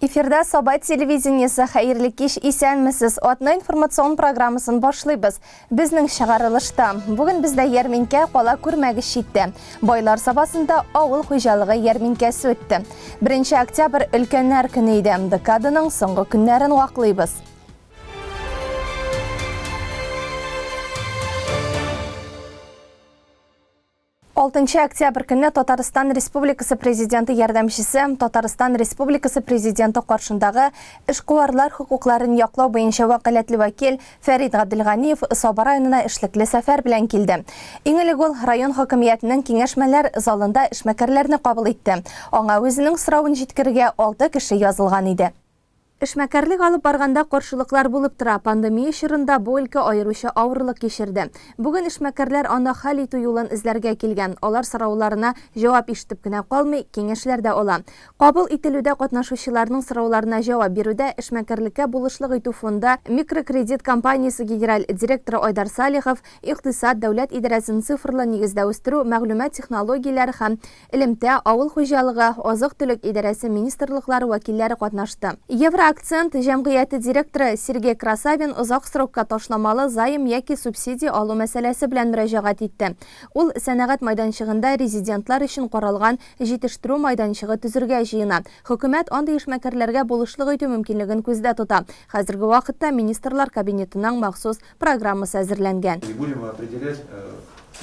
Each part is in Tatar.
Эфирда Саба телевидениесе. Хәерле кич, исәнмесез. Атна информацион программасын башлыйбыз. Безнең чыгарылышта. Бүген бездә ярминкә кала күрмәгез читтә. Байлар Сабасында авыл хуҗалыгы ярминкәсе үтте. 1 октябрь өлкәннәр көне иде. Декаданың соңгы көннәрен ваклыйбыз. Алтынчы октябрь көнне Татарстан Республикасы Президенты ярдәмчесе, Татарстан Республикасы Президенты каршындагы эшкуарлар хокукларын яклау буенча вәкаләтле вәкил Фәрит Габделганиев Саба районына эшлекле сәфәр белән килде. Иң элек ул район хакимиятенең киңәшмәләр залында эшмәкәрләрне кабул итте. Аңа үзенең соравын җиткерергә алты кеше язылган иде. Эшмәкәрлек алып барганда каршылыклар булып тора. Пандемия чорында бу өлкә аеруча авырлык кичерде. Бүген эшмәкәрләр аны хәл итү юлын эзләргә килгән. Алар сорауларына җавап ишетеп кенә калмый, киңәшләр дә ала. Кабул ителүдә катнашучыларның сорауларына җавап бирүдә Эшмәкәрлеккә булышлык итү фонды микрокредит компаниясе генераль директоры Айдар Салихов, Икътисад, дәүләт идарәсен цифрлы нигездә үстерү, мәгълүмат технологияләре һәм Элемтә, авыл хуҗалыгы, азык-төлек идарәсе министрлыклары вәкилләре катнашты. Евроакцент җәмгыяте директоры Сергей Красавин озак срокка ташламалы займ яки субсидия алу мәсьәләсе белән мөрәҗәгать итте. Ул сәнәгать майданчыгында резидентлар өчен каралган җитештерү майданчыгы төзергә җыена. Хөкүмәт андый эшмәкәрләргә булышлык итү мөмкинлеген күздә тота. Хәзерге вакытта Министрлар Кабинетының махсус программасы әзерләнгән. И будем определять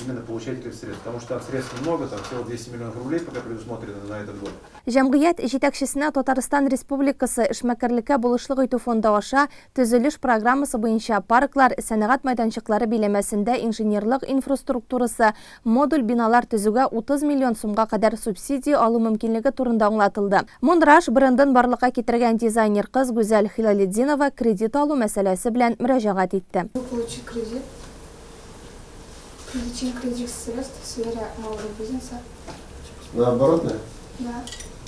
именно получателей средств, потому что там средств немного, там всего 200 миллионов рублей пока предусмотрено на этот год. Җәмгыять җитәкчесенә Татарстан Республикасы Эшмәкәрлеккә булышлык итү фонды аша төзелеш программасы буенча парклар, сәнәгать майданчыклары биләмәсендә инженерлык инфраструктурасы, модуль биналар төзүгә 30 миллион сумга кадәр субсидия алу мөмкинлеге турында аңлатылды. Мунраш брендын барлыкка китергән дизайнер кыз Гүзәл Хилалетдинова кредит алу мәсьәләсе белән мөрәҗәгать итте. Получить кредит, привлечение кредитных средств в сфере малого бизнеса. На оборотное? Да.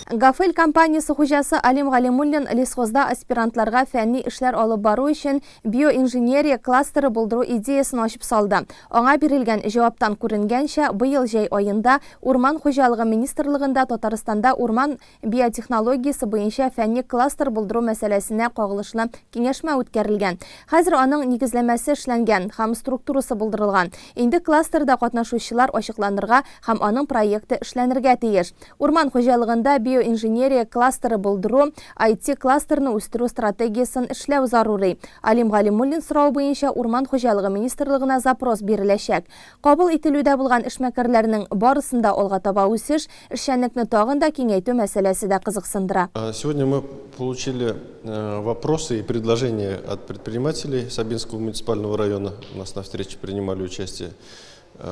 Гафель компаниясе хуҗасы Алим Галимуллин лесхозда аспирантларга фәнни эшләр алып бару өчен биоинженерия кластеры булдыру идеясен ачып салды. Аңа бирелгән җаваптан күренгәнчә, быел җәй аенда Урман хуҗалыгы министрлыгында Татарстанда урман биотехнологиясе буенча фәнни кластер булдыру мәсьәләсенә кагылышлы киңәшмә үткәрелгән. Хәзер аның нигезләмәсе эшләнгән һәм структурасы булдырылган. Инде кластерда катнашучылар ачыкланырга һәм аның проекты эшләнергә тиеш. Урман хуҗалыгында биоинженерия кластеры булдыру, IT-кластерны үстерү стратегиясен эшләү зарури. Алим Галимуллин соравы буенча Урман хуҗалыгы министрлыгына запрос биреләчәк. Кабул ителүдә булган эшмәкәрләрнең барысын да алга таба үсеш, эшчәнлекне тагын да киңәйтү мәсьәләсе дә кызыксындыра. Сегодня мы получили вопросы и предложения от предпринимателей Сабинского муниципального района. У нас на встрече принимали участие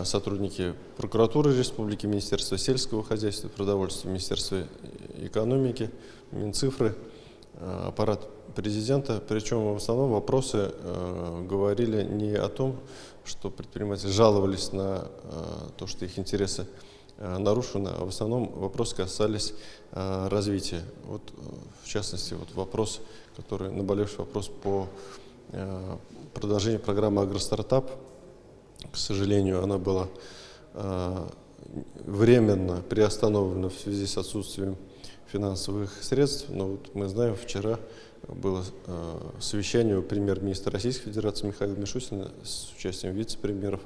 сотрудники прокуратуры республики, Министерства сельского хозяйства, продовольствия, Министерства экономики, Минцифры, аппарат президента. Причем в основном вопросы говорили не о том, что предприниматели жаловались на то, что их интересы нарушены, а в основном вопросы касались развития. Вот, в частности, вот вопрос, который, наболевший вопрос по продолжению программы «Агростартап». К сожалению, она была временно приостановлена в связи с отсутствием финансовых средств. Но вот мы знаем, вчера было совещание у премьер-министра Российской Федерации Михаила Мишустина с участием вице-премьеров.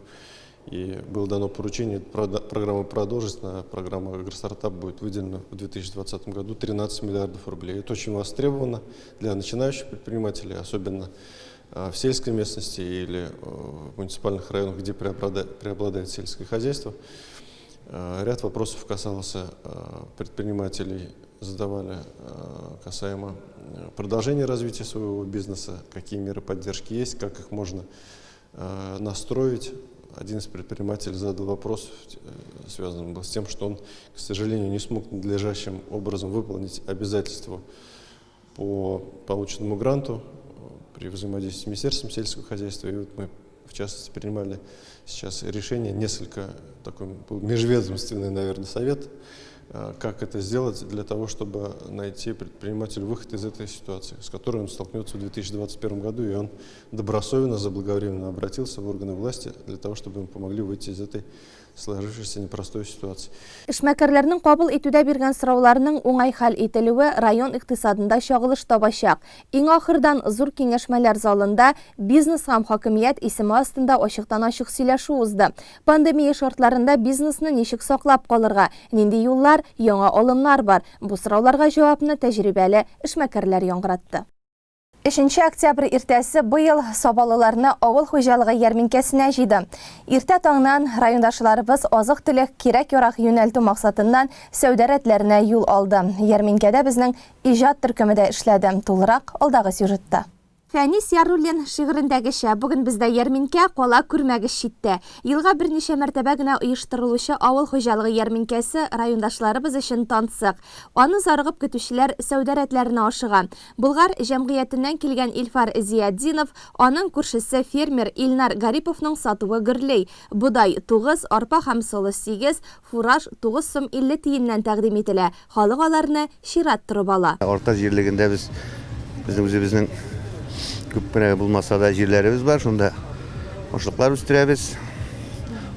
И было дано поручение программу продолжить. На программу «Агростартап» будет выделено в 2020 году 13 миллиардов рублей. Это очень востребовано для начинающих предпринимателей, особенно в сельской местности или в муниципальных районах, где преобладает сельское хозяйство. Ряд вопросов касался предпринимателей, задавали касаемо продолжения развития своего бизнеса, какие меры поддержки есть, как их можно настроить. Один из предпринимателей задал вопрос, связанный был с тем, что он, к сожалению, не смог надлежащим образом выполнить обязательства по полученному гранту при взаимодействии с Министерством сельского хозяйства. И вот мы, в частности, принимали сейчас решение, несколько, такой был межведомственный, наверное, совет, как это сделать для того, чтобы найти предпринимателю выход из этой ситуации, с которой он столкнется в 2021 году, и он добросовестно, заблаговременно обратился в органы власти для того, чтобы ему помогли выйти из этой сложившейся непростой ситуации. Эшмәкәрләрнең кабул итүдә биргән сорауларының уңай хәл ителүе район икътисадында чагылыш табачак. Иң ахырдан зур киңәшмәләр залында Бизнес һәм хакимият исеме астында ачыктан-ачык сөйләшү узды. Пандемия шартларында бизнесны ничек саклап калырга, нинди юллар, яңа алымнар бар? Бу сорауларга җавапны тәҗрибәле эшмәкәрләр яңгыратты. Өченче октябрь иртәсе быел сабалыларны авыл хуҗалыгы ярминкәсенә җыйды. Иртә таңнан райондашларыбыз азык-төлек, кирәк-ярак юнәлтү максатыннан сәүдә рәтләренә юл алды. Ярминкәдә безнең иҗат төркеме дә эшләде. Тулырак алдагы сюжетта. Фәнис Яруллин шигырендәгечә, бүген бездә ярминкә, кала күрмәгез читтә. Елга берничә мәртәбә генә оештырылучы авыл хуҗалыгы ярминкәсе райондашларыбыз өчен тансык. Аны зарыгып көтүчеләр сәүдә рәтләренә ашыга. Болгар җәмгыятеннән килгән Илфар Зиятдинов, аның күршесе фермер Илнар Гариповның сатуы гөрли. Бодай, тугыз, арпа һәм солы, сигез, фураж тугыз сум 50 тиеннән тәкъдим ителә. Халык аларны чират торып ала. Арта җирлегендә без безнең үзебезнең күп кенә булмаса да җирләребез бар, шунда ашлыклар үстерәбез,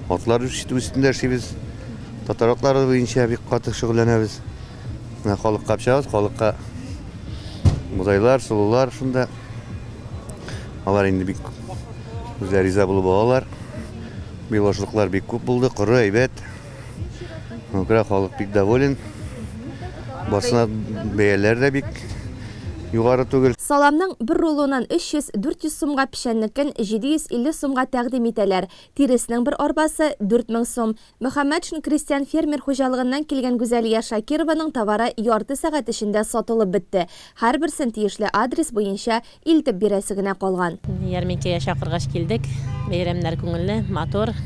атлар үрчетү өстендә эшлибез. Татар атлары буенча бик каты шөгыльләнәбез. Менә халыкка пчабыз, халыкка бодайлар, солылар шунда. Алар инде бик үзләре риза булып алалар. Быел ашлыклар бик күп булды, коры, әйбәт. Шуңа күрә халык бик доволен. Барсына бәяләр дә бик югары түгел. Саламның бер рулонын 300-400 сумга, печәннекен 750 сумга тәкъдим итәләр. Тиреснең бер арбасы, 4000 сум. Мөхәммәтшин крестьян-фермер хуҗалыгыннан килгән Гүзәлия Шакированың товары ярты сәгать эчендә сатылып бетте. Һәрберсен тиешле адрес буенча илтеп бирәсе генә калган. Ярминкәгә чакыргач килдек. Бәйрәмнәр күңелле, матур.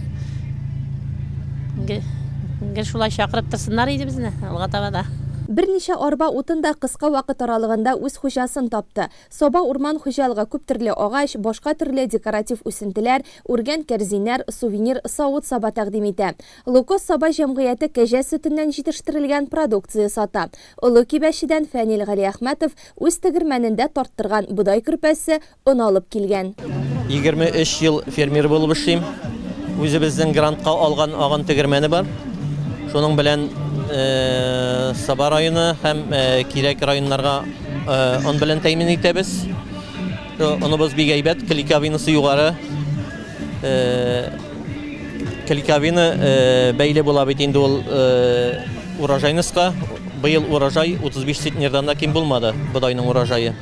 Гел шулай чакырып торсыннар иде безне алга таба да. Берничә арба утын да кыска вакыт аралыгында үз хуҗасын тапты. Саба урман хуҗалыгы күп төрле агач, башка төрле декоратив үсентеләр, үргән кәрзиннәр, сувенир савыт-саба тәкъдим итә. Лукоз Саба җәмгыяте кәҗә сөтеннән җитештерелгән продукция сата. Олы Кибәчедән Фәнил Галиәхмәтов үз тегермәнендә тарттырган бодай көрпәсе, он алып килгән. 23 ел фермер булып эшлим. Үзебезнең грантка алган агын тегермәне бар. Шуның белән Саба районы һәм Кирәк районнарга Он белән тәэмин итәбез. Оныбыз бик әйбәт, клейковинасы югары. Клейковина бәйле була бит инде ул урожайностька. Быел урожай 35 центнердан да ким булмады, бодайның урожае.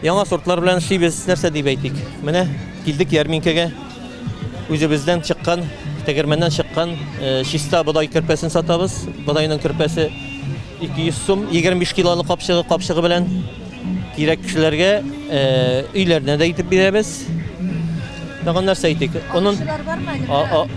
Яңа сортлар белән эшлибез, нәрсә дип әйтик. Менә килдек ярминкәгә. Үзебездән чыккан, тегермәннән чыккан чиста бодай көрпәсен сатабыз. Бодайның көрпәсе 200 сум, 25 килолы капчыгы, капчыгы белән. Кирәк кешеләргә өйләренә дә итеп бирәбез. Тагын нәрсә әйтик? Onun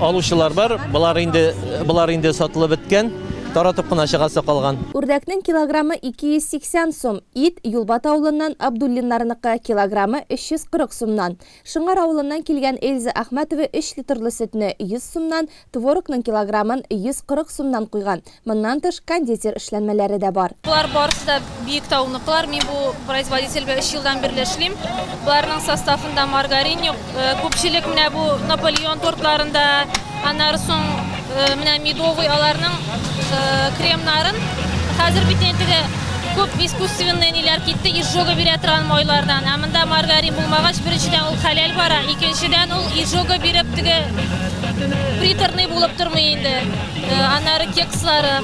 алучылар бар. Болар инде болар инде сатылып беткән. Таратып кына чыгасы калган. Үрдәкнең килограммы 280 сум, ит Юлбат авылыннан Абдуллиннарныкы, килограммы 340 сумнан. Шыңар авылыннан килгән Эльза Әхмәтова өч литрлы сөтне 100 сумнан, творогның килограммын 140 сумнан куйган. Моннан тыш, кондитер эшләнмәләре дә бар. Болар барысы да Биектауныкылар. Мин бу производитель белән өч елдан бирле эшлим. Боларның составында маргарин юк. Күпчелек менә бу Наполеон тортларында, аннары соң менә медовый аларның кремнарын. Хәзер бит инде теге күп искусственный ниләр китте, изжога бирә торган майлардан. Ә монда маргарин булмагач, беренчедән ул хәләл бара, икенчедән ул изжога биреп теге приторный булып тормый инде. Аннары кекслары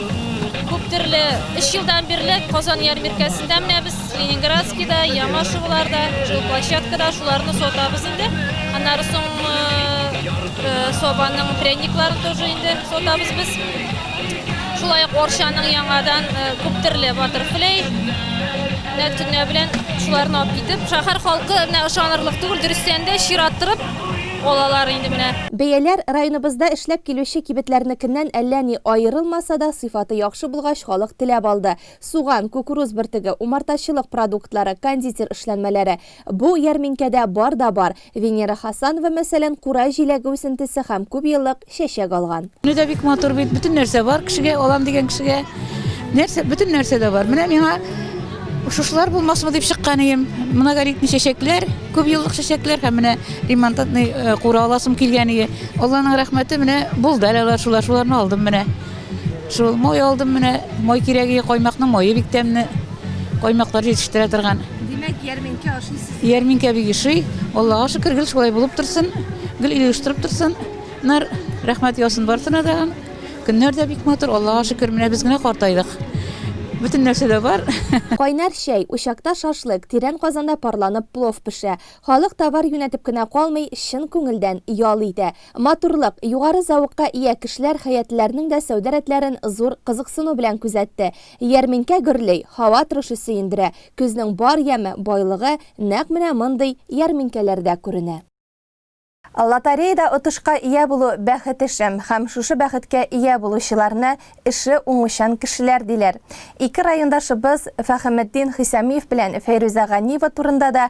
күп төрле. Өч елдан бирле Казан ярминкәсендә менә без Ленинградскийда, Ямашевларда, жилплощадкада шуларны сатабыз инде. Аннары соң Сабаның пряникларын тоже инде сатабыз без. Шулай ук Орчаның яңадан күп төрле баттерфлей, менә төнлә белән шуларны алып китеп, шәһәр халкы менә ышанырлык түгел, дөрестән дә чират торып алалар инде менә. Бәяләр районыбызда эшләп килүче кибетләрнекеннән әллә ни аерылмаса да, сыйфаты яхшы булгач, халык теләп алды. Суган, кукуруз бөртеге, умартачылык продуктлары, кондитер эшләнмәләре, бу ярминкәдә бар да бар. Венера Хасанова, мәсәлән, кура җиләге үсентесе һәм күпьеллык чәчәк алган. Көне дә бик матур бит, бөтен нәрсә бар кешегә, алам дигән кешегә. Нәрсә, бөтен нәрсә дә бар. Менә миңа Шушылар булмасмы дип чыккан идем. Многолетний чәчәкләр, күп еллык чәчәкләр һәм менә ремонтантный э, кура аласым килгән иде. Алланың рәхмәте менә булды әле алар шулар, шуларны алдым менә. Шул май алдым менә, май кирәк иде, каймакның мае бик тәмле. Каймаклар җитештерә торган. Димәк, ярминкә ошый сезгә? Ярминкә бик ошый. Аллага шөкер, гел шулай булып торсын, гел оештырып торсын. Нар, рәхмәт яусын барысына да. Көннәр дә бик матур, Аллага шөкер, менә без генә картайдык. Бөтен нәрсә дә бар. Кайнар чәй, учакта шашлык, тирән казанда парланып плов пешә. Халык товар юнәтеп кенә калмый, чын күңелдән ял итә. Матурлык, югары зәвыкка ия кешеләр хәятлеләрнең дә сәүдә рәтләрен зур кызыксыну белән күзәтте. Ярминкә гөрли, һава торышы сөендерә. Көзнең бар яме, байлыгы нәкъ менә мондый ярминкәләрдә күренә. Лотереяда отышка ия булу бәхет эше һәм шушы бәхеткә ия булучыларны эше уңучан кешеләр диләр. Ике райондашыбыз Фәһеметдин Хисамиев белән Фәйрүзә Ганиева турында да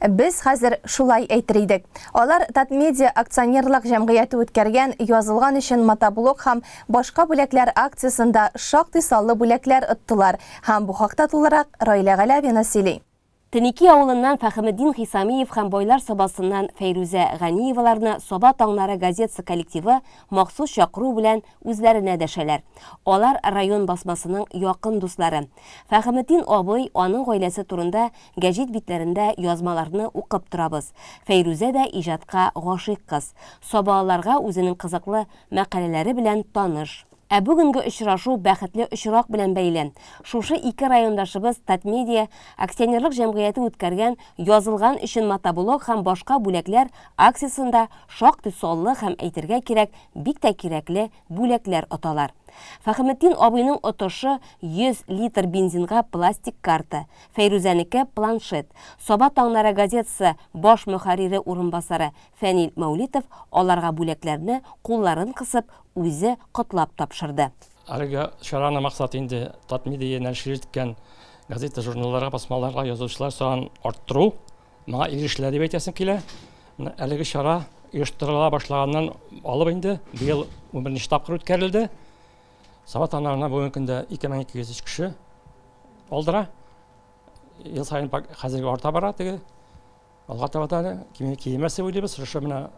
без хәзер шулай әйтер идек. Алар Татмедиа акционерлык җәмгыяте үткәргән Язылган өчен мотоблок һәм башка бүләкләр акциясендә шактый саллы бүләкләр оттылар һәм бу хакта тулырак Раилә Галәвина сөйли. Теники авылыннан Фәһеметдин Хисамиев һәм Байлар Сабасыннан Фәйрүзә Ганиеваларны Саба таңнары газетасы коллективы махсус чакыру белән үзләренә дәшәләр. Алар район басмасының якын дуслары. Фәһеметдин абый, аның гаиләсе турында гәҗит битләрендә язмаларны укып торабыз. Фәйрүзә дә иҗатка гашыйк кыз. Сабалыларга үзенең кызыклы мәкаләләре белән таныш. Ә бүгенге очрашу бәхетле очрак белән бәйле. Шушы ике райондашыбыз Татмедиа акционерлык җәмгыяте үткәргән Язылган өчен мотоблок һәм башка бүләкләр акциясендә шактый саллы һәм, әйтергә кирәк, бик тә кирәкле бүләкләр оталар. Фәһеметдин абыйның отышы, 100 литр бензинга пластик карта, Фәйрүзәнеке, планшет. Саба таңнары газетасы баш мөхәррире урынбасары Фәнил Мәүлитов аларга бүләкләрне кулларын кысып, үзе котлап тапшырды. Әлеге чараның максаты инде Татмедиа нәшир иткән газета-журналларга, басмаларга язучылар санын арттыру. Моңа ирешелә дип әйтәсем килә. Менә әлеге чара оештырыла башлаганнан алып инде быел унберенче тапкыр үткәрелде. Саба таңнарына бүгенге көндә 2203 кеше алдыра. Ел саен хәзерге арта бара теге. Алга таба да әле кимемәс дип уйлыйбыз. Шушы менә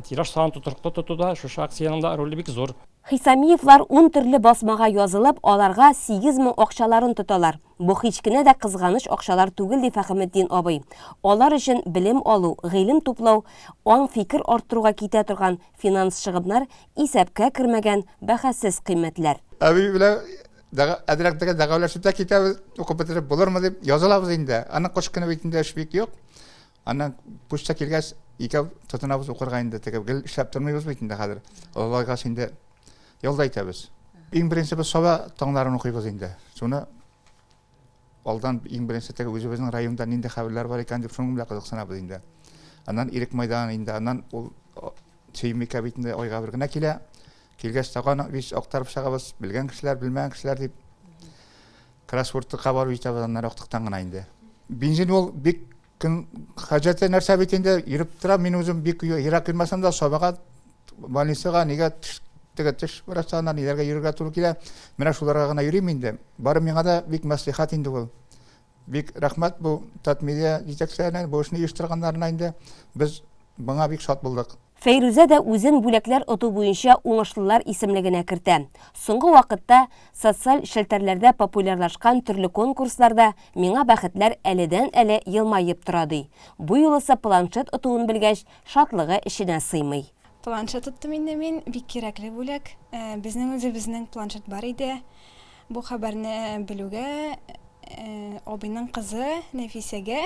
тираж санын тотрыклы тотуда шушы акциянең дә роле бик зур. Хисамиевлар ун төрле басмага язылып, аларга 8000 акчаларын тоталар. Бу һич кенә дә кызганыч акчалар түгел, ди Фәһеметдин абый. Алар өчен белем алу, гыйлем туплау, аң-фикер арттыруга китә торган финанс чыгымнар исәпкә кермәгән бәһасез кыйммәтләр. Әби белән Әзрәк теге дәгъвалашып та китәбез, укып бетереп булырмы дип язылабыз инде. Аннан кыш көне бит инде эш бик юк. Аннан почта килгәч, икәү тотынабыз укырга инде. Теге гел эшләп тормыйбыз бит инде хәзер. Олылайгач инде ял да итәбез. Иң беренче без Саба таңнарын укыйбыз инде. Шуны алдан иң беренче теге үзебезнең районда нинди хәбәрләр бар икән дип шуның белән кызыксынабыз инде. Аннан Ирек Майдан инде, аннан ул Сөембикә бит инде айга бер генә килә. Килгәч тагын без актарып чыгабыз, белгән кешеләр, белмәгән кешеләр дип. Кроссвордка барып җитәбез аннары актыктан гына инде. Бензин ул бик көн хаҗәте нәрсә бит инде, йөреп тора. Мин үзем бик ерак йөрмәсәм дә, Сабага, больницага, нигә теге теш врачына, ниләргә йөрергә туры килә. Менә шуларга гына йөрим инде. Бары миңа да бик мәслихәт инде ул. Бик рәхмәт бу Татмедиа җитәкчеләренә, бу эшне оештырганнарына инде. Без моңа бик шат булдык. Фәйрүзә дә үзен бүләкләр оту буенча уңышлылар исемлегенә кертә. Соңгы вакытта социаль челтәрләрдә популярлашкан төрле конкурсларда миңа бәхетләр әледән-әле елмаеп тора, ди. Бу юлысы планшет отуын белгәч, шатлыгы эченә сыймый. Планшет оттым инде мин, бик кирәкле бүләк. Безнең үзебезнең планшет бар иде. Бу хәбәрне белүгә, абыйның кызы Нәфисәгә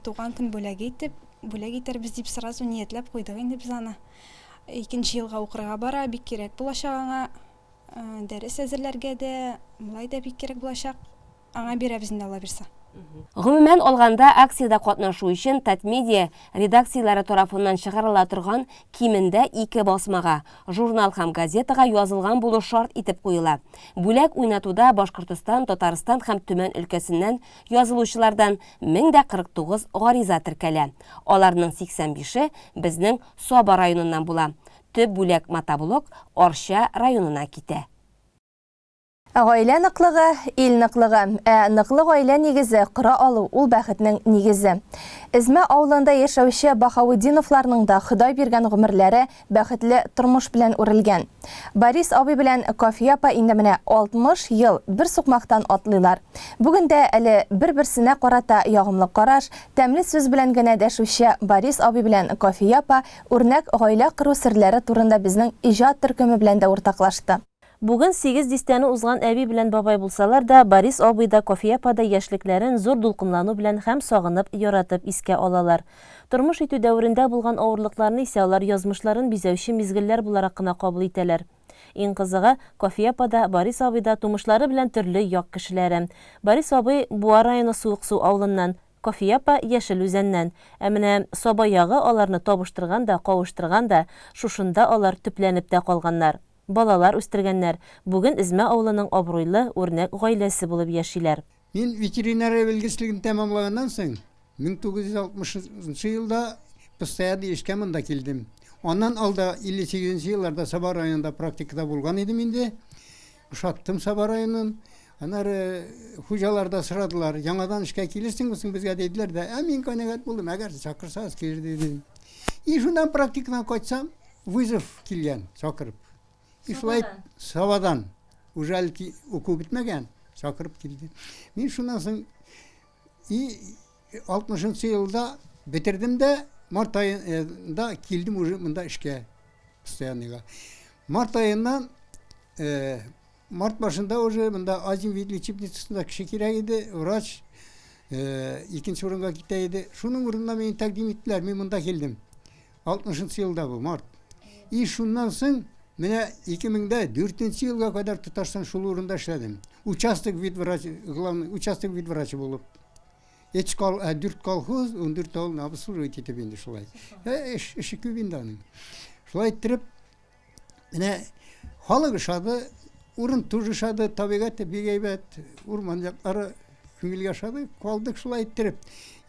туган көн бүләге итеп, бүләк итәрбез дип сразу ниятләп куйдык инде без аны. Икенче елга укырга бара, бик кирәк булачак аңа. Дәрес әзерләргә дә, болай да бик кирәк булачак. Аңа бирәбез инде, Алла бирса. Гомумән алганда, акциядә катнашу өчен Татмедиа редакцияләре тарафыннан чыгарыла торган кимендә ике басмага, журнал һәм газетага язылган булу шарт итеп куела. Бүләк уйнатуда Башкортостан, Татарстан һәм Төмән өлкәсеннән язылучылардан 1049 гариза теркәлә. Аларның 85-е безнең Саба районыннан була. Төп бүләк мотоблок Арча районына китә. Гаилә ныклыгы, ил ныклыгы. Ә ныклы гаилә нигезе кора алу, ул бәхетнең нигезе. Эзмә авылында яшәүче Баһаветдиновларның да Ходай биргән гомерләре бәхетле тормыш белән үрелгән. Борис абый белән Кафия апа инде менә 60 ел бер сукмактан атлыйлар. Бүген дә әле бер-берсенә карата ягымлы караш, тәмле сүз белән генә дәшүче Борис абый белән Кафия апа үрнәк гаилә кору серләре турында безнең иҗат төркеме белән дә уртаклашты. Бүген сигез дистәне узган әби белән бабай булсалар да, Борис абый да, Кафия апа да яшьлекләрен зур дулкынлану белән һәм сагынып, яратып искә алалар. Тормыш итү дәверендә булган авырлыкларны исә алар язмышларын бизәүче мизгелләр буларак кына кабул итәләр. Иң кызыгы, Кафия апа да, Борис абый да тумышлары белән төрле як кешеләре. Борис абый Буа районы Суыксу авылыннан, Кафия апа Яшел Үзәннән. Ә менә Саба ягы аларны табыштырган да, кавыштырган да, шушында алар төпләнеп тә калганнар. Балалар үстергәннәр, бүген Эзмә авылының абруйлы, үрнәк гаиләсе булып яшиләр. Мин ветеринария белгечлеген тәмамлаганнан соң, 1960 нчы елда постоянный эшкә монда килдем. Аннан алда 58 нче елларда Саба районында практикада булган идем инде. Ошаттым Саба районын. Аннары хуҗалар да сорадылар, яңадан эшкә килерсеңме соң безгә диделәр дә, ә мин канәгать булдым, әгәр чакырсагыз килер дидем. И шуннан практикадан кайтсам, Вызов килгән, чакырып. И шулай Сабадан. Уже әле уку бетмәгән, чакырып килде. Мин шуннан соң и 60 елда бетердем дә, март аенда килдем уже монда эшкә, постоянныйга. Март аеннан Март башында уже монда Азин ветлечебницасында кеше кирәк иде, врач икенче урынга китә иде. Шуның урынына мине тәкъдим иттеләр, мин монда килдем. 60 елда бу, март. И шуннан соң менә 2004 елга кадәр тоташтан шул урында эшләдем. Участок ветврач, главный участок ветврачы булып. Өч кол, дүрт колхоз, 14 авылны обслуживать итеп инде шулай. Эш, эше күп инде аның. Шулай иттереп, Менә халык ошады, урын тоже ошады, табигать тә бик әйбәт, урман яклары күңелгә ошады, калдык шулай иттереп.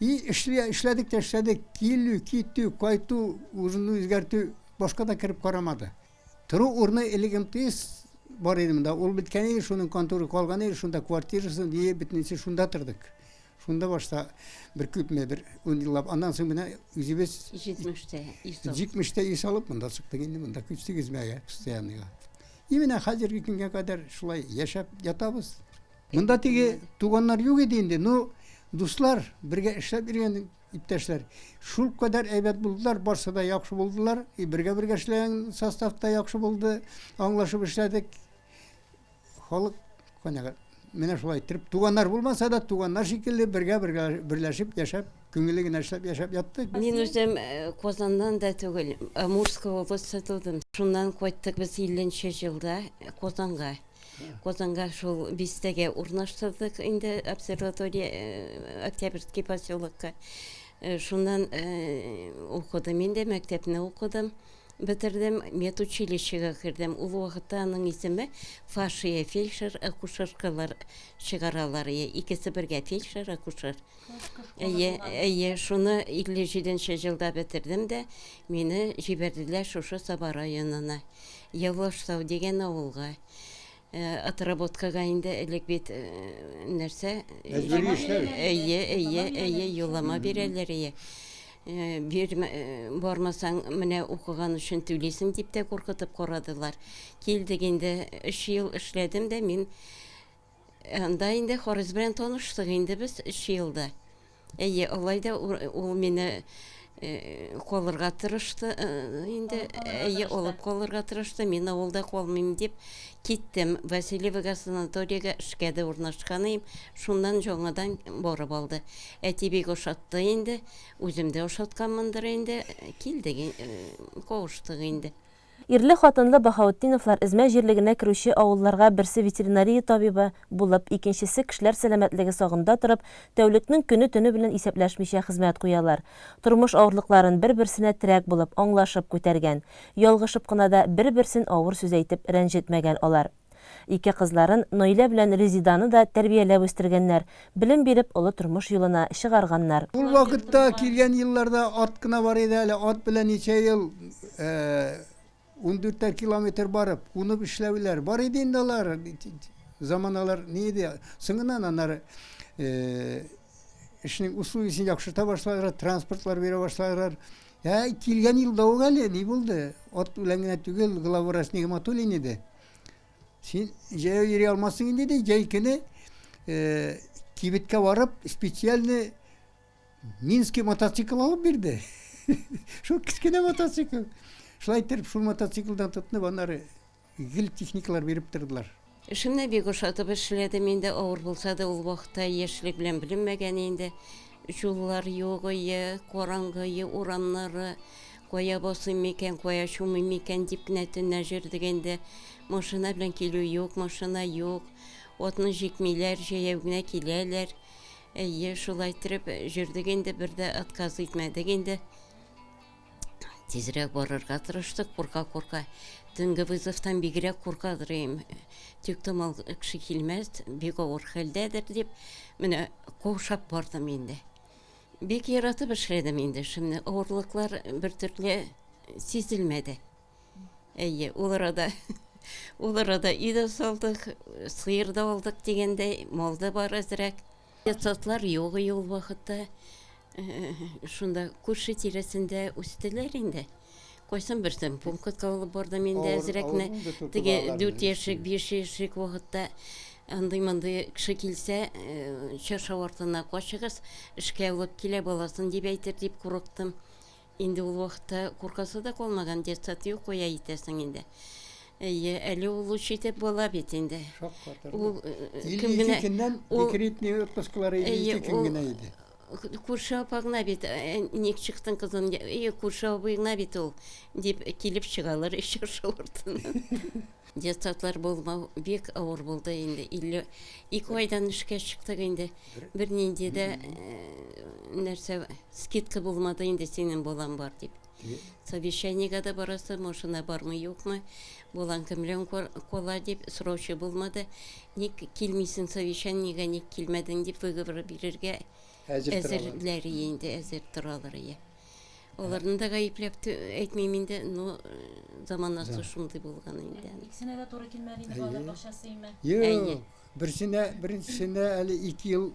И эшли, эшләдек тә эшләдек, килү, китү, кайту, урынны үзгәртү башка да кереп карамады. Тору урыны элек МТС бар иде монда, ул беткән иде, шуның конторы калган иде, шунда квартирасын, ние бөтенесе шунда тордык. Шунда башта бер күпме, бер ун еллап, аннан соң менә үзебез Җитмештә өй салып. Җитмештә өй салып, монда чыктык инде, монда күчтек Измәгә, постоянныйга. И менә хәзерге көнгә кадәр шулай яшәп ятабыз. Монда теге туганнар юк иде инде, но дуслар, бергә эшләп йөргән иптәшләр шул кадәр әйбәт булдылар, барсы да яхшы булдылар. И бергә-бергә эшләгән состав та яхшы булды, аңлашып эшләдек. Халык канәгать. Менә шулай иттереп, туганнар булмаса да, туганнар шикелле бергә бергә берләшеп яшәп, күңелле генә эшләп яшәп яттык. Мин үзем Казаннан да түгел, Амурская областьта тудым. Шуннан кайттык без 50 нче елда Казанга. Казанга шул бистәгә урнаштырдык инде обсерватория, Октябрьский поселокка. Шуннан укыдым инде, мәктәпне укыдым. Бетердем, медучилищега кердем. Ул вакытта аның исеме Фашия, фельдшер-акушеркалар чыгаралар ие. Икесе бергә, фельдшер-акушер. Әйе, әйе, шуны 57 нче елда бетердем дә, мине җибәрделәр шушы Саба районына, Явлаштау дигән авылга. Отработкага инде элек бит нәрсә? Мәҗбүри эшләү. Әйе, әйе, әйе, юллама бирәләр, әйе. Бирмә, бармасаң, менә укыган өчен түлисең дип тә куркытып карадылар. Килдек инде, өч ел эшләдем дә мин анда инде Харис белән таныштык инде без өч елда. Әйе, алай да ул мине калырга тырышты инде. Әйе, алып калырга тырышты. Мин авылда калмыйм дип киттем. Васильевога санаториягә эшкә дә урнашкан идем. Шуннан яңадан барып алды. Әти бик ошатты инде. Үзем дә ошатканмындыр инде. Килдек, кавыштык инде. Ирле-хатынлы Баһаутдиновлар Эзмә җирлегенә керүче авылларга берсе ветеринария табибы булып, икенчесе кешеләр сәламәтлеге сагында торып, тәүлекнең көне-төне белән исәпләшмичә хезмәт куялар. Тормыш авырлыкларын бер-берсенә терәк булып, аңлашып күтәргән. Ялгышып кына да бер-берсен авыр сүз әйтеп рәнҗетмәгән алар. Ике кызларын, Наилә белән Резиданы да тәрбияләп үстергәннәр, белем биреп олы тормыш юлына чыгарганнар. Ул вакытта, килгән елларда ат кына бар иде әле, ат белән ничә ел, ундүртәр километр барып, кунып эшләүләр бар иде инде алар. Заманалар ни иде, соңыннан аннары эшнең условиясен яхшырта башладылар, транспортлар бирә башладылар. Ә килгән елда ук әле ни булды? Ат белән генә түгел, главврач Нигъмәтуллин иде. Син җәяү йөри алмассың инде, ди, җәй көне кибеткә барып, специальный Минский мотоцикл алып бирде. Шул кечкенә мотоцикл. Шулай итеп, шул мотоциклдан тотынып, аннары Гел техникалар биреп тордылар. Эшемне бик ошатып эшләдем инде, авыр булса да ул вакытта яшьлек белән беленмәгән инде. Юллар юк ие, караңгы ие урамнары, кая басыйм микән, кая чумыйм микән дип кенә төнлә җөрдек инде. Машина белән килү юк, машина юк. Атны җикмиләр, җәяү генә киләләр. Әйе, шулай иттереп җөрдек инде, бер дә отказ итмәдек инде. Тизрәк барырга тырыштык, курка-курка. Төнге вызовтан бигрәк куркадыр идем. Тиктомал кеше килмәс, бик авыр хәлдәдер дип, менә каушап бардым инде. Бик яратып эшләдем инде эшемне. Авырлыклар бер төрле сизелмәде. Әйе, ул арада ул арада өй дә салдык, сыер да алдык дигәндәй, мал да бар әзрәк. Детсадлар юк иде ул вакытта. Шунда күрше тирәсендә үстеләр инде. Кайсын берсен пунктка алып бардым инде әзрәкне. Теге 4 яшьлек, 5 яшьлек вакытта андый-мондый кеше килсә, чаршау артына качыгыз, эшкә алып килә баласын дип әйтер дип курыктым. Инде ул вакытта куркасы да калмаган, детсад юк, кая итәсең инде. Әйе, әле ул үч итеп бала бит инде. Шаккатырды. Ул э, кем генә көннән декретный отпусклары 52 көн генә иде. Күрше апа гына бит, э, ник чыктың кызым, әйе, күрше абый гына бит ул, дип килеп чыгалар чыршы артыннан. Детсадлар булмау бик авыр булды инде. 52 айдан эшкә чыктык инде. Бернинди дә э, нәрсә скидка булмады инде синең балаң бар дип. Совещаниегә дә барасы, машина бармы, юкмы, балаң кем белән кала дип сораучы булмады. Ник килмисең совещаниегә, ник килмәдең дип выговор бирергә әзерләр инде, әзер торалар. Аларны да гаепләп әйтмим инде, но заманасы шундый булган инде. Икесенә дә туры килмәде инде балалар бакчасы име? Юк, берсенә, беренчесенә әле 2 ел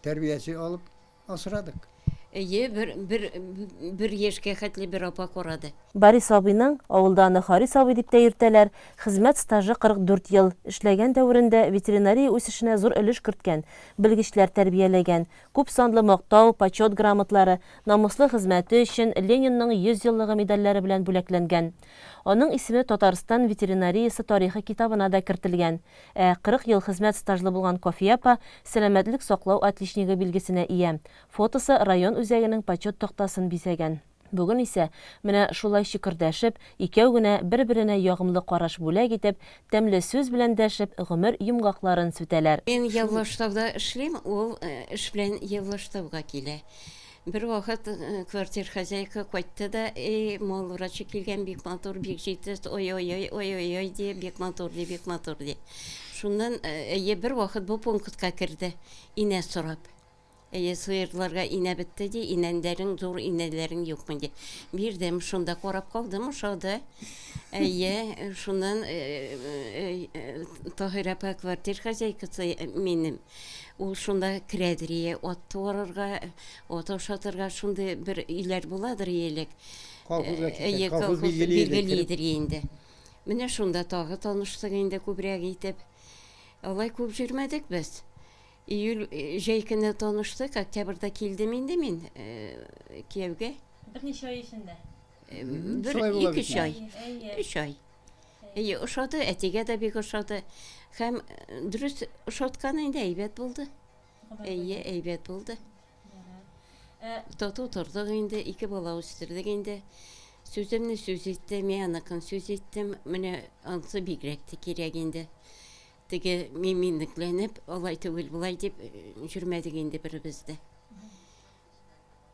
тәрбияче алып асрадык. Әйе, бер, бер, бер яшькә хәтле бер апа карады. Борис абыйның, авылда аны Харис абый дип тә йөртәләр, хезмәт стажы 44 ел. Эшләгән дәверендә ветеринария үсешенә зур өлеш керткән, белгечләр тәрбияләгән, Күп санлы Мактау, Почет грамотлары, намуслы хезмәте өчен Ленинның 100 еллыгы медальләре белән бүләкләнгән. Аның исеме Татарстан ветеринариясе тарихы китабына да кертелгән. Ә 40 ел хезмәт стажлы булган Кафия апа Сәламәтлек саклау отличнигы билгесенә ия. Фотосы район үзәгенең Почет тактасын бизәгән. Бүген исә, менә шулай чөкердәшеп, икәү генә бер-беренә ягымлы караш бүләк итеп, тәмле сүз белән дәшеп, гомер йомгакларын сүтәләр. Мин Явлаштауда эшлим, ул эш белән Явлаштауга килә. Бервакыт квартир хозяйка кайтты да, Эй, мал врачы килгән, бик матур, бик җитез, ой-ой-ой, ой-ой-ой, ди, бик матур, ди, бик матур, ди. Шуннан, әйе, бервакыт бу пунктка керде, инә сорап. Әйе, сыерларга инә бетте, ди, инәннәрең, зур инәләрең юкмы, ди. Бирдем, шунда карап калдым, ошады. Әйе, шуннан Таһир апа квартир хозяйкасы минем. Ул шунда керәдер, ие, ат туарырга, ат ашатырга шундый бер өйләр буладыр элек. Колхозга китә, колхоз билгелидер инде. Менә шунда тагы таныштык инде күбрәк итеп. Алай күп йөрмәдек без. Июль, җәй көне таныштык, октябрьдә килдем инде мин кияүгә. Берничә ай эчендә? Бер, ике өч ай. Өч ай. Әйе, ошады, әтигә дә бик ошады. Һәм дөрес ошаткан инде, әйбәт булды. Әйе, әйбәт булды. Тату тордык инде, ике бала үстердек инде. Сүземне сүз итте, мин аныкын сүз иттем. Менә анысы бигрәк тә кирәк инде. Теге мин-минлекләнеп, алай түгел, болай дип йөрмәдек инде беребез дә.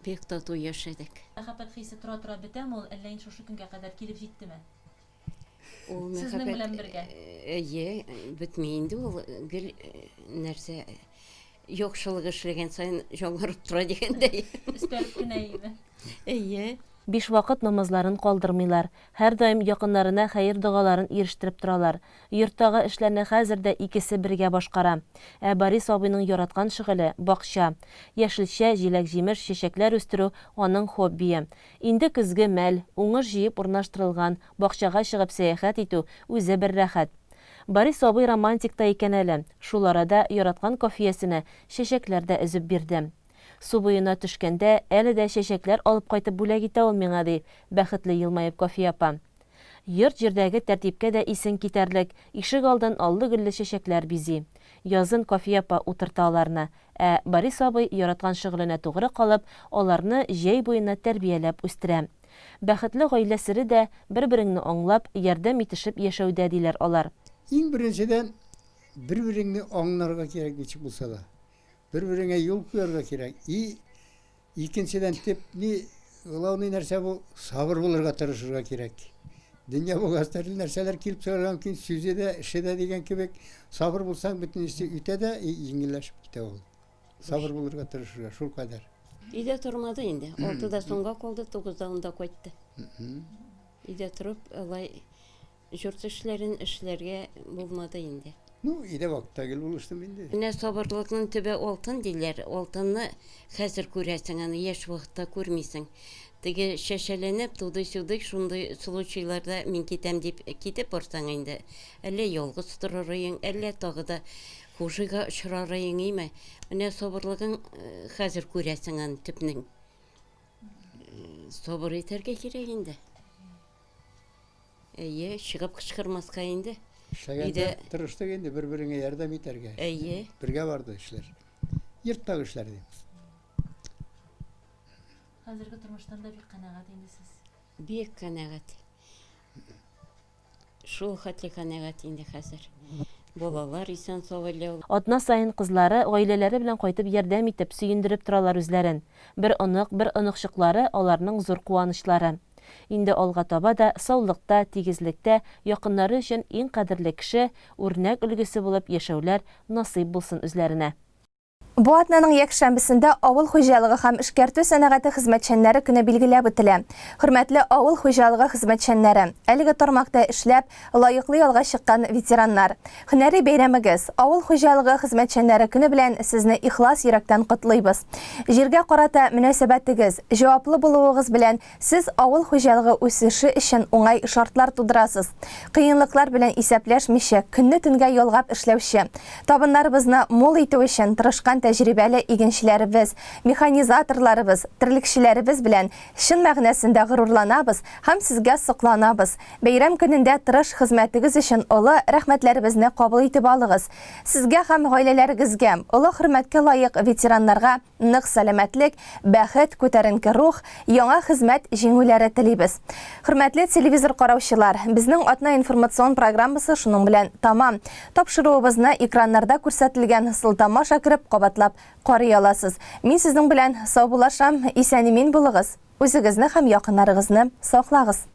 Бик тату яшәдек. Мәхәббәт хисе тора-тора бетәме ул, әллә инде шушы көнгә кадәр килеп җиттеме? Ул Сезнең мәхәббәт, белән бергә. Әйе, бетми инде ул, гел нәрсә, яхшылык эшләгән саен яңарып тора дигәндәй. Өстәлеп кенә име? Әйе. Бишвакыт намазларын калдырмыйлар, һәрдаим якыннарына хәер-догаларын ирештереп торалар. Йорттагы эшләрне хәзер дә икесе бергә башкара. Ә Борис абыйның яраткан шөгыле, бакча. Яшелчә, җиләк-җимеш, чәчәкләр үстерү, аның хоббие. Инде көзге мәл, уңыш җыеп урнаштырылган, бакчага чыгып сәяхәт итү, үзе бер рәхәт. Борис абый романтик та икән әле, шул арада яраткан Кафиясенә чәчәкләр дә өзеп бирде. Су буена төшкәндә, әле дә чәчәкләр алып кайтып бүләк итә ул миңа, ди бәхетле елмаеп Кафия апа. Йорт-җирдәге тәртипкә дә исең китәрлек, ишек алдын аллы-гөлле чәчәкләр бизи. Язын Кафия апа утырта аларны, ә Борис абый яраткан шөгыленә тугры калып, аларны җәй буена тәрбияләп үстерә. Бәхетле гаилә сере дә бер-береңне аңлап, ярдәм итешеп яшәүдә, диләр алар. Иң беренчедән, бер-береңне аңларга кирәк ничек булса да. Бер-береңә юл куярга кирәк. И икенчедән төп ни главный нәрсә бу сабыр булырга тырышырга кирәк. Дөнья булгач төрле нәрсәләр килеп чыгарга мөмкин, сүзе дә, эше дә дигән кебек. Сабыр булсаң, бөтен эше үтә дә и җиңелләшеп китә ул. Сабыр булырга тырышырга, шул кадәр. Өйдә тормады инде. Алтыда соңга калды, тугызда унда кайтты. Өйдә торып, алай Җорт эшләрен эшләргә булмады инде. Ну, өйдә вакытта гел булыштым инде. Менә сабырлыкның төбе алтын диләр. Алтынны хәзер күрәсең, аны яшь вакытта күрмисең. Теге чәчәләнеп, тудый-сюдый, шундый случайларда мин китәм дип китеп барсаң инде, әллә ялгыз торырыең, әллә тагы да хужига очрарыең име. Менә сабырлыгың хәзер күрәсең аны төпнең. Сабыр итәргә кирәк инде. Әйе, чыгып кычкырмаска инде. Эшләгәндә тырыштык инде бер-береңә ярдәм итәргә. Әйе. Бергә барды эшләр. Йорттагы эшләр дим. Хәзерге тормыштан да бик канәгать инде сез. Бик канәгать. Шул хәтле канәгать инде хәзер. Балалар исән-сау әллә ул. Атна саен кызлары, гаиләләре белән кайтып ярдәм итеп, сөендереп торалар үзләрен. Бер онык, бер оныкчыклары аларның зур куанычлары. Инде алга таба да саулыкта, тигезлектә, якыннары өчен иң кадерле кеше, үрнәк өлгесе булып яшәүләр насыйп булсын үзләренә. Бу атнаның якшәмбесендә Авыл хуҗалыгы һәм эшкәртү сәнәгате хезмәтчәннәре көне билгеләп үтелә. Хөрмәтле авыл хуҗалыгы хезмәтчәннәре, әлеге тармакта эшләп, лаеклы ялга чыккан ветераннар! Һөнәри бәйрәмегез, Авыл хуҗалыгы хезмәтчәннәре көне белән сезне ихлас йөрәктән котлыйбыз. Җиргә карата мөнәсәбәтегез, җаваплы булуыгыз белән Сез авыл хуҗалыгы үсеше өчен уңай шартлар тудырасыз. Кыенлыклар белән исәпләшмичә, көнне төнгә ялгап эшләүче, табыннарыбызны мул итү өчен тырышкан тәҗрибәле игенчеләребез, механизаторларыбыз, терлекчеләребез белән чын мәгънәсендә горурланабыз һәм сезгә сокланабыз. Бәйрәм көнендә тырыш хезмәтегез өчен олы рәхмәтләребезне кабул итеп алыгыз. Сезгә һәм гаиләләрегезгә, олы хөрмәткә лаек ветераннарга Нык сәламәтлек, бәхет, күтәренке рух, яңа хезмәт җиңүләре телибез. Хөрмәтле телевизор караучылар, безнең атна информацион программасы шуның белән тамам. Тапшыруыбызны экраннарда күрсәтелгән сылтама аша кереп кабатлап карый аласыз. Мин сезнең белән саубуллашам, исән-имин булыгыз, үзегезне һәм якыннарыгызны саклагыз.